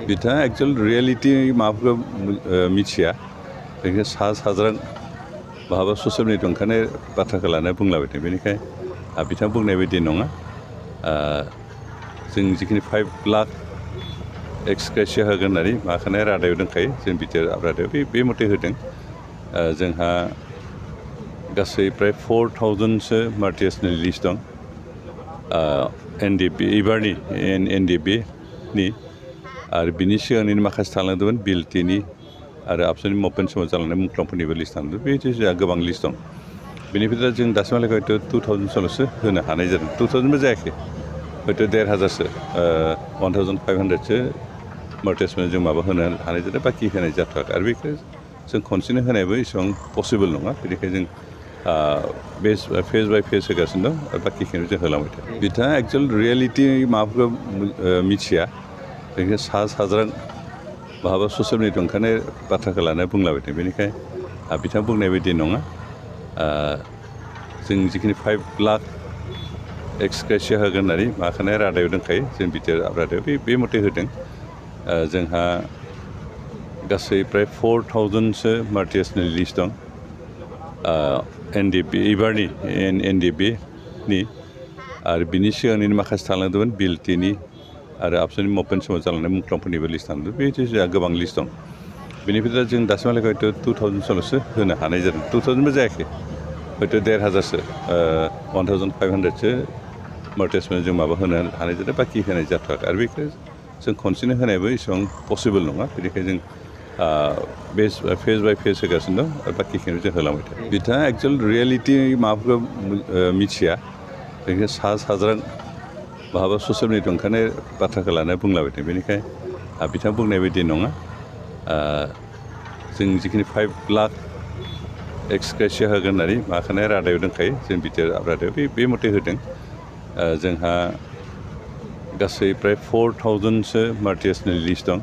बिथाङा actual reality माबाफोरखौ मिथिया बेनिखायनो साज्रां बहाबा ससियेल मिडियायाव ओंखारनाय बाथ्राखौ लानानै बुंलाबायदों बेनिखायनो बिथाङा बुंनाय बायदि नङा जों जिखिनि 5 लाख एक्सग्रेसिया होगोन होननानै माखानाय रादायाव दंखायो जों बिटिआर रादायाव बे मथे होदों जोंहा गासै प्राय 4000सो माल्टिनेसनेल लिस्ट दं एनडिपि एबारनि एनडिपिनि आरो बिनि सिगांनि माखासे थालांदोंमोन बिएलटिनि आरो आबसुनि मुभमेन्ट समाव जालांनाय मुंख्लंफोरनिबो लिस्ट थालांदों बे जोंहा गोबां लिस्ट दं बेनिफ्राय जों दासिमहालागै हयथ' 2000सल'सो होनो हानाय जादों 2000बो जायाखै हयथ' 1500सो 1500सो माल्टिनेसनेल जों माबा होनो हानाय जादों बाखि होनाय जाथ'वाखै आरो बेखौ जों खनसेनो होनायबो एसेबां पसिबोल नङा बेनिखायनो जों फेज बाय फेज होगासिनो दं आरो बाखिखौनो जों होलांबाय थायो बिथाङा एक्चुअल रियेलिटि माबाफोरखौ मिथिया बेनिखायनो साज्रां बहाबा ससियेल मिडियायाव ओंखारनाय बाथ्राखौ लानानै बुंलाबायदों बेनिखायनो बिथाङा बुंनाय बायदि नङा जों जिखिनि 5 लाख एक्सग्रेसिया होगोन होननानै माखानाय रादायाव दंखायो जों बिटिआर रादायाव बे मथे होदों जोंहा गासै प्राय 4000सो माल्टिनेसनेल लिस्ट दं एनडिपि एबारनि एनडिपिनि आरो बिनि सिगांनि माखासे थालांदोंमोन बिएलटिनि आरो आबसुनि मुभमेन्ट समाव जालांनाय मुंख्लंफोरनिबो लिस्ट थालांदों बे जोंहा गोबां लिस्ट दं बेनिफ्राय जों दासिमहालागै हयथ' 2000सल'सो होनो हानाय जादों 2000बो जायाखै हयथ' 1500सो 1500सो माल्टिनेसनेल जों माबा होनो हानाय जादों बाखि होनाय जाथ'वाखै आरो बेखौ जों खनसेनो होनायबो एसेबां पसिबोल नङा बेनिखायनो जों फेज बाय फेज होगासिनो दं आरो बाखिखौनो जों होलांबाय थायो बिथाङा एक्चुअल रियेलिटि माबाफोरखौ मिथिया बेनिखायनो साज्रां बहाबा ससियेल मिडियायाव ओंखारनाय बाथ्राखौ लानानै बुंलाबायदों बेनिखायनो बिथाङा बुंनाय बायदि नङा जों जिखिनि 5 लाख एक्सग्रेसिया होगोन होननानै माखानाय रादायाव दंखायो जों बिटिआर रादायाव बे मथे होदों जोंहा गासै प्राय 4000सो माल्टिनेसनेल लिस्ट दं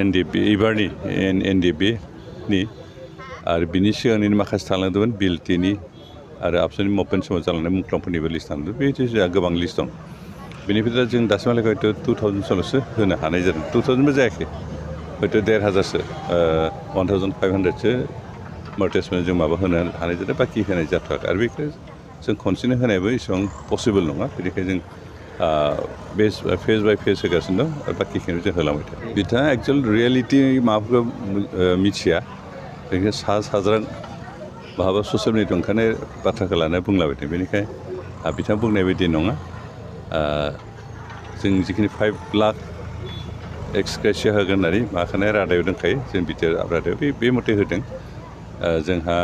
एनडिपि एबारनि एनडिपिनि आरो बिनि सिगांनि माखासे थालांदोंमोन बिएलटिनि आरो आबसुनि मुभमेन्ट समाव जालांनाय मुंख्लंफोरनिबो लिस्ट थालांदों बे जोंहा गोबां लिस्ट दं बेनिफ्राय जों दासिमहालागै हयथ' 2000सल'सो होनो हानाय जादों 2000बो जायाखै हयथ' 1500सो 1500सो माल्टिनेसनेल जों माबा होनो हानाय जादों बाखि होनाय जाथ'वाखै आरो बेखौ जों खनसेनो होनायबो एसेबां पसिबोल नङा बेनिखायनो जों फेज बाय फेज होगासिनो दं आरो बाखिखौनो जों होलांबाय थायो बिथाङा एक्चुअल रियेलिटि माबाफोरखौ मिथिया बेनिखायनो साज्रां बहाबा ससियेल मिडियायाव ओंखारनाय बाथ्राखौ लानानै बुंलाबायदों बेनिखायनो बिथाङा बुंनाय बायदि नङा जों जिखिनि 5 लाख एक्सग्रेसिया होगोन होननानै माखानाय रादायाव दंखायो जों बिटिआर रादायाव बे मथे होदों जोंहा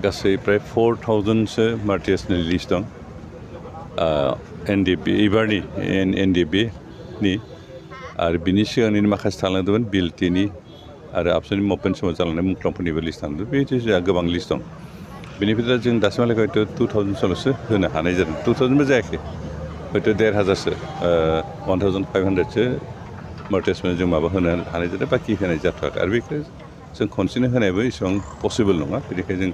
गासै प्राय 4000सो माल्टिनेसनेल लिस्ट दं एनडिपि एबारनि एनडिपिनि आरो बिनि सिगांनि माखासे थालांदोंमोन बिएलटिनि आरो आबसुनि मुभमेन्ट समाव जालांनाय मुंख्लंफोरनिबो लिस्ट थालांदों बे जोंहा गोबां लिस्ट दं बेनिफ्राय जों दासिमहालागै हयथ' 2000सल'सो होनो हानाय जादों 2000बो जायाखै हयथ' 1500सो 1500सो माल्टिनेसनेल जों माबा होनो हानाय जादों बाखि होनाय जाथ'वाखै आरो बेखौ जों खनसेनो होनायबो एसेबां पसिबोल नङा बेनिखायनो जों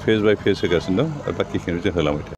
फेज बाय फेज होगासिनो दं आरो बाखिखौनो जों होलांबाय थायो